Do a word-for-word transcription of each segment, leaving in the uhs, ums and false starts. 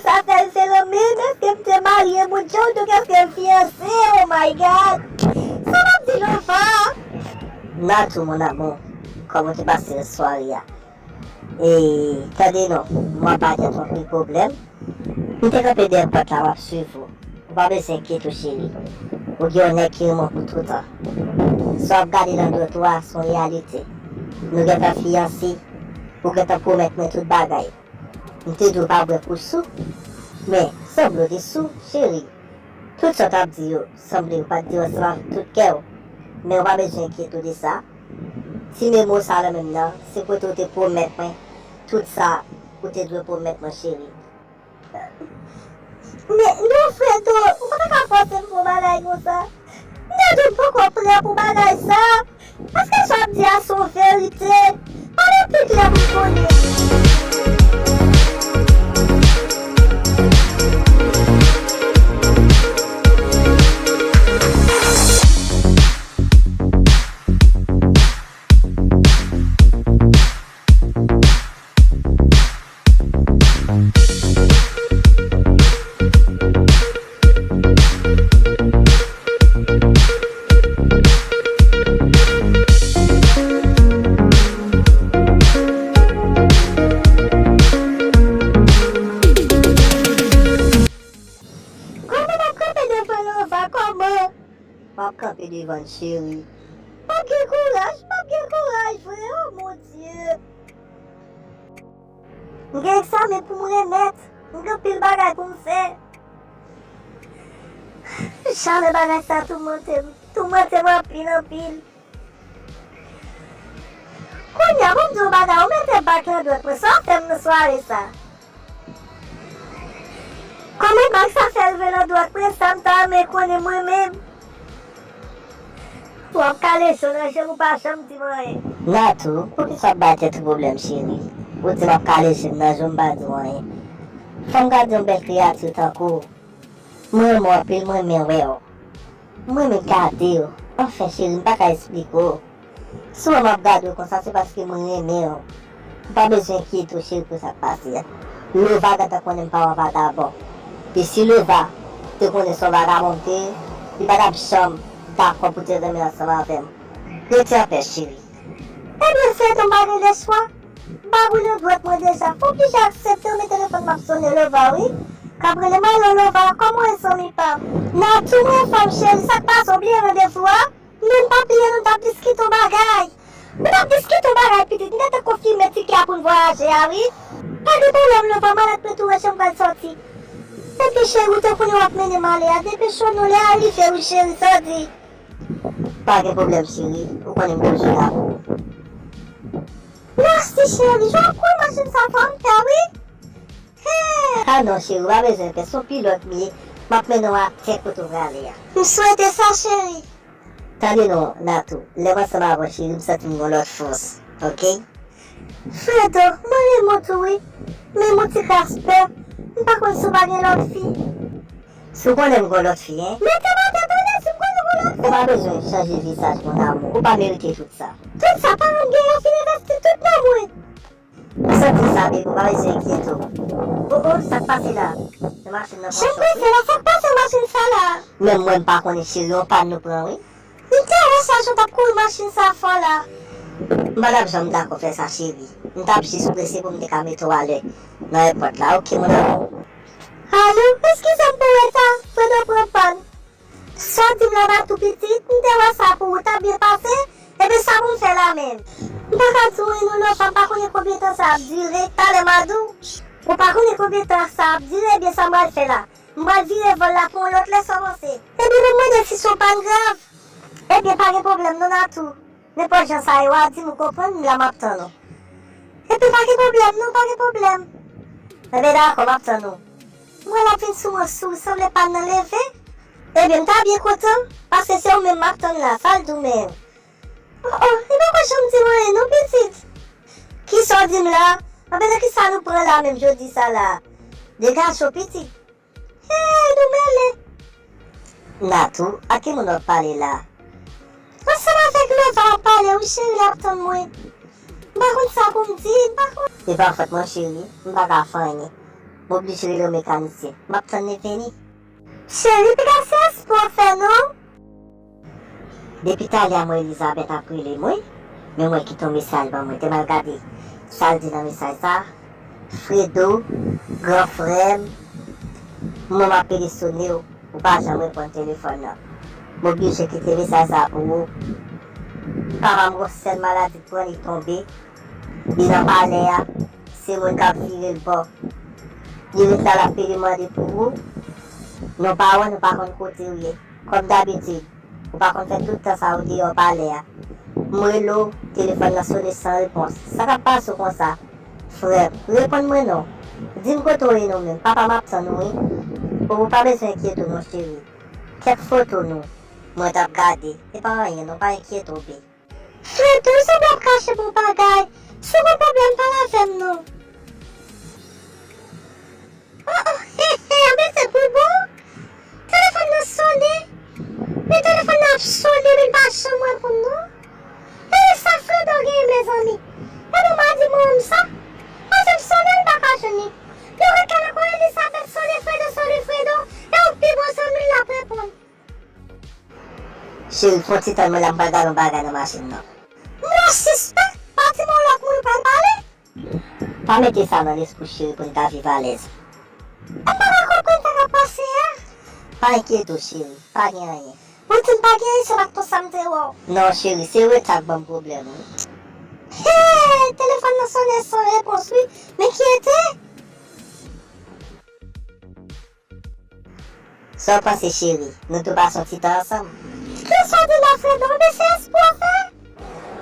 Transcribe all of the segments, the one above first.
Sa fè l se lanmen, èske m te marye, Bondye, oubyen èske m fiyanse? Oh my God! Sa m ap di Lova? Natou, mon amour, kòman w te pase sware a? E, tande non, m ap ba tèt ou anpil pwoblèm. M te kanpe dèyè pòt la, m ap swiv ou. Ou pa bezwen enkyete w, cheri. Ou gen yon nèg ki renmen w pou toutan. Sa w ap gade nan dwèt ou a, se yon reyalite. Nou gentan fiyanse. Ou gentan pwomèt mwen tout bagay. M te di w pa bwè pou sou, men sanble w te sou, cheri. Tout sa w t ap di yo, sanble w pa t di yo ansanm avèk tout kè w. Men ou pa bezwen enkyete w de sa. Ti Memo sa la menm nan, se kote w te pwomèt mwen tout sa ou te dwe pwomèt mwen, cheri. Men non, Fredo, ou pa ta ka fòse m fè yon bagay konsa. M te di w m poko prè pou bagay sa. Èske sa w ap di a se yon verite? Pale pi klè pou m konnen. Kòman m ap kanpe devan Lova? Kòman? W ap kanpe devan l, cheri. M ap gen kouraj, m ap gen kouraj vre, o Bondye. M gen egzamen pou m remèt, m gen anpil bagay pou m fè. Jamè bagay sa toumante m, toumante m anpil, anpil. Kounye a, ban m di w yon bagay, ou mete bak nan dwèt mwen, sa w fè m nan sware sa? Kòman bak sa fè rive nan dwèt mwen, sa m ta renmen konnen mwen menm? W ap kale je w nan je m, ou pa janm di m anyen. Natou, poukisa w ap bay tèt ou pwoblèm, cheri? Ou di m ap kale je m nan je w, m pa di w anyen. Fò m gade yon bèl kreyati tankou w. Mwen renmen w anpil, mwen renmen wè w. Mwen renmen gade w. Anfen, cheri, m pa ka esplike w. Si w wè m ap gade w konsa, se paske mwen renmen w. Ou pa bezwen enkyete w, cheri, pou sa k pase a. Lova gentan konnen m pa yon vagabon. E si Lova te konnen se yon vagabon m te ye, li pa t ap janm dakò pou te renmen ansanm avè m. Rete anpè, cheri. Ebyen, Fredo, m pa gen lechwa. M pa boule dwèt mwen deja. Fò oblije aksepte w, men telefòn m ap sonnen, Lova, wi. K ap rele m, alo, Lova, kòman w ye, zanmi pa m? Natou, mwen anfòm, cheri, sa k pase, w bliye randevou a? Non, m pa bliye, nou t ap diskite yon bagay. Nou t ap diskite yon bagay, pitit, m gentan konfime tikè a pou n vwayaje a, wi. Pa gen pwoblèm, Lova, malèt mwen tou rete, m pral sòti. Ebyen, cheri, ou te konnen w ap mennen m ale a, depeche w non, lè a rive, wi, cheri, sa w di? Pa gen pwoblèm, cheri. Ou konnen m toujou la pou ou. Mèsi, cheri. Jan w ap kouri machin sa fò m pè, wi. Hen! Ah non, cheri, ou pa bezwen pè. Se yon pilòt m ye. M ap mennen w atè kote w prale a. M swete sa, cheri. Tande non, Natou. Lè m ansanm avè w, cheri, m santi m gen yon lòt fòs. Oke? Fredo, mwen renmen w tou wi, men m yon ti kras pè, m pa konn si w pa gen lòt fi. Si w konnen m gen yon lòt fi, en? Mete m atè tande, si m konnen w gen lòt fi. Ou pa bezwen chanje vizaj, mon amour, ou pa merite tout sa. Tout sa, paran m gen yo fin envesti tout nan mwen. M santi sa, baby, ou pa bezwen enkyete w. Oh, oh, sa k pase la? Se machin nan pran chòk, wi. Jan prese la, sa k pase machin sa la? Menm mwen, m pa konnen, cheri, yon pàn nou pran, wi. M te wè sa jan w t ap kouri machin sa fò la. M pa t ap janm dakò fè sa, cheri. M t ap jis prese pou m te ka mete w alè nan èpòt la, oke, mon amour? Alo, eskize m pou reta, Fredo pran pàn. Sa w di m la pa tou pitit, m te wè sa pou ou, t ap byen pase, ebyen sa pou m fè la menm? M pa ka di w anyen non, Lova, m pa konnen konbyen tan sa ap dire, talè m a di w. Ou pa konnen konbyen tan sa ap dire, ebyen sa m pral fè la? M pral vire vòl la pou yon lòt lè, sa w panse? Ebyen, ban m mande si se yon pàn grav. Ebyen, pa gen pwoblèm non, Natou. Nenpòt jan sa ye, w a di m ou konprann, m la m ap tann ou. Ebyen, pa gen pwoblèm non, pa gen pwoblèm. Ebyen, dakò, m ap tann ou. M wè l ap vin sou mwen, sou, sanble pàn nan leve. Ebyen, m ta byen kontan, paske se ou menm m ap tann la, sa l di w menm? Oh, oh, li poko janm di m anyen non, pitit. Kisa w di m la? Anben, nan kisa nou pran la menm jodi sa la? Degaje w, pitit. Hey, nou mele! Natou, a ki moun w ap pale la? Ansanm avèk Lova m ap pale wi, cheri, l ap tann mwen. M pa konn sa pou m di, m pa konn. Se pa fòt mwen, cheri, m pa ka fè anyen. M oblije rele yon mekanisyen. M ap tann li vini. Cheri, piga se espwa w fè non. Depi talè a m wè Elizabeth ap rele m wi, men m wè kite yon mesaj ban mwen. Te m al gade sa l di nan mesaj sa. Fredo, gran frè m, mwen m ap pede sone w, ou pa janm reponn telefòn nan. M oblije kite mesaj sa pou ou. Papa m gon sèl maladi pran li tonbe. Li nan palè a, se moun k ap vire l bò. Li ret la, l ap pede mande pou ou. Non pa wè, nou pa konn kote w ye. Kòm dabitid, ou pa konn fè tout tan sa ou deyò palè a. M rele w, telefòn nan sone san repons. Sa k ap pase w konsa? Frè m, reponn mwen non. Di m kote w ye non menm. Papa m ap tann ou wi. Ou pa bezwen enkyete w non cheri. Kèk foto nou, mwen t ap gade. E pa anyen non, pa enkyete w bebe. Fredo, ou sanble ap kache m yon bagay. Si w gen pwoblèm, pale avè m non. Oh, oh, he, he, anben se pou bon. Telefòn nan sonnen. Men telefòn nan ap sonnen, men l pa janm reponn non. E sa Fredo genyen, mezanmi? Epi w pa di mwen menm sa? Paske m sonnen, m pa ka jwenn li. Yo ret la nan kò Elizabeth, sonnen Fredo, sonnen Fredo. E yon pi bon zanmi l ap reponn. Cheri, fè yon ti tann mwen la, m pral gade yon bagay nan machin nan. M nan sispann, pa di m yon lòt moun ou pral pale. Pa mete sa nan lespri w cheri, pou n ka viv alèz. M pa ka konprann sa k ap pase a. Pa enkyete w cheri, pa gen anyen. Ou di m pa gen anyen, se pa t konsa m te wè w. Non cheri, se reta k ban m pwoblèm wi. Hey, telefòn nan sonnen san repons wi. M enkyete. Sa w panse cheri? Nou tou pase yon ti tan ansanm? Kisa w di la Fredo? Oubyen se espri w fè?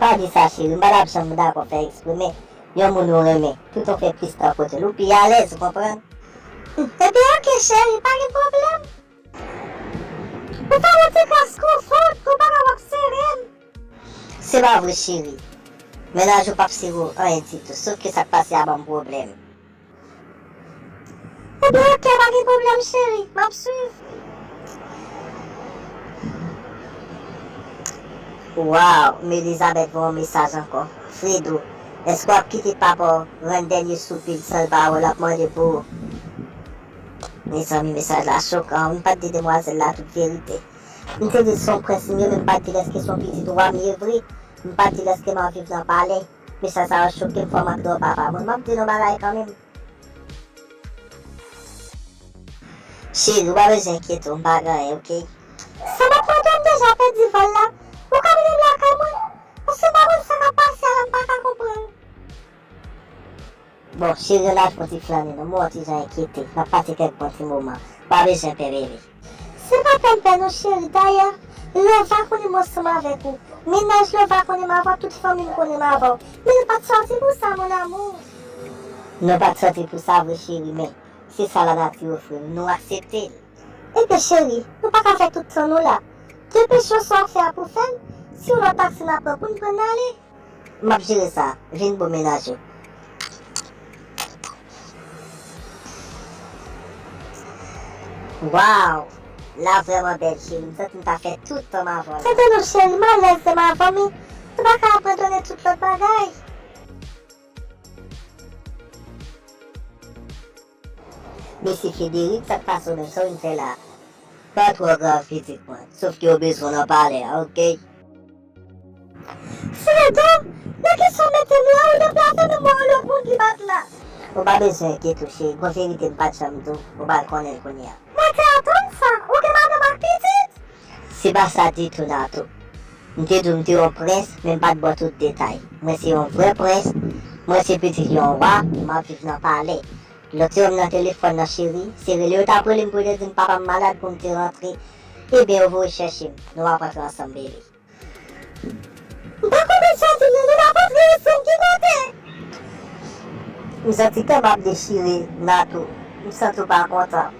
Pa di sa cheri, m pa t ap janm dakò fè eksprime. Yon moun ou renmen, tout ou fè plis tan kote l, ou pi alèz, ou konprann? Ebyen oke cheri, pa gen pwoblèm. Ou fè m yon ti kras konfò, ou pa ka w ap sere m. Se pa vre cheri. Mennaj ou p ap sere w anyen ditou, sof ke sa k pase a ban m pwoblèm. Ebyen oke, pa gen pwoblèm cheri, m ap swiv. Waw, men Elizabeth voye yon mesaj ankò. Fredo, èske w ap kite papa w rann dènye soupi l san l pa wè l ap mande pou ou? Mezanmi, mesaj la chokan, m pa t di demwazèl la tout verite. M te di l se yon prens m ye, men m pa t di l èske se yon pitit wa m ye vre. M pa t di l èske m ap viv nan palè. Mesaj sa yo choke m, fò m antre w papa mwen. M ap di nou bagay kanmenm. Cheri, ou pa bezwen enkyete w, m pa gen anyen, oke? Sa m ap mande w, m deja pèdi vòl la. Ou ka mennen m lakay mwen? Paske m pa konn sa k ap pase a la, m pa ka konprann. Bon, cheri, ann al fè yon ti flannen non, m wè w ti jan enkyete. N ap pase kèk bon ti moman. Pa bezwen pè, bebe. Se pa pè m pè non cheri, dayè, Lova konnen m ansanm avèk ou. Mennaj Lova konnen m avè w, tout fanmi m konnen m avè w. Men nou pa t sòti pou sa, mon amour. Nou pa t sòti pou sa vre cheri, men se sa lanati ofri n, nou aksepte l. Ebyen cheri, nou pa ka fè tout tan nou la. Depeche w, sa w ap fè a pou fè l, si yon lòt taksi n ap pran pou n pran n ale. M ap jere sa. Vin bo mennaj ou. Waw! La vrèman bèl cheri, m santi m ta fè tout tan m avè w la. Tande non cheri, m alèz lè m avè w, men nou pa ka abandone tout lòt bagay. Mesye Frederick, sa k pase w menm, sa w vin fè la? Pa twò grav pitit mwen, sof ke w bezwen w nan palè a, oke? Fredo, nan kesyon mete m la, ou deplase men m wè yon lòt moun ki bat la. Ou pa bezwen enkyete w cheri, gon verite m pa t janm di w, ou pral konnen l kounye a. Mwen te atann sa, ou gen madanm ak pitit? Se pa sa ditou Natou. M te di w m te yon prens, men m pa t ba w tout detay. Mwen se yon vrè prens, mwen se pitit yon wa, m ap viv nan palè. Lòt yo m nan telefòn nan cheri, se rele yo t ap rele m pou yo te di m papa m malad pou m te rantre. Ebyen yo voye chèche m, nou ap rantre ansanm bebe. M pa konprann sa w di m nan, nou pa kontre ansanm ki kote? M santi kè m ap dechire, Natou. M santi w pa kontan.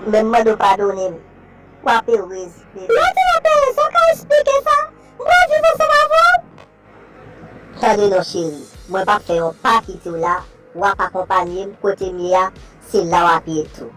Men m mande w padone m. W ap erez, bebe. Mwen di w ap erez, ou ka eksplike sa? M pral viv ansanm avè w? Tande non cheri, mwen p ap fè yon pa kite w la, w ap akonpanye m, kote m ye a, se la w ap ye tou.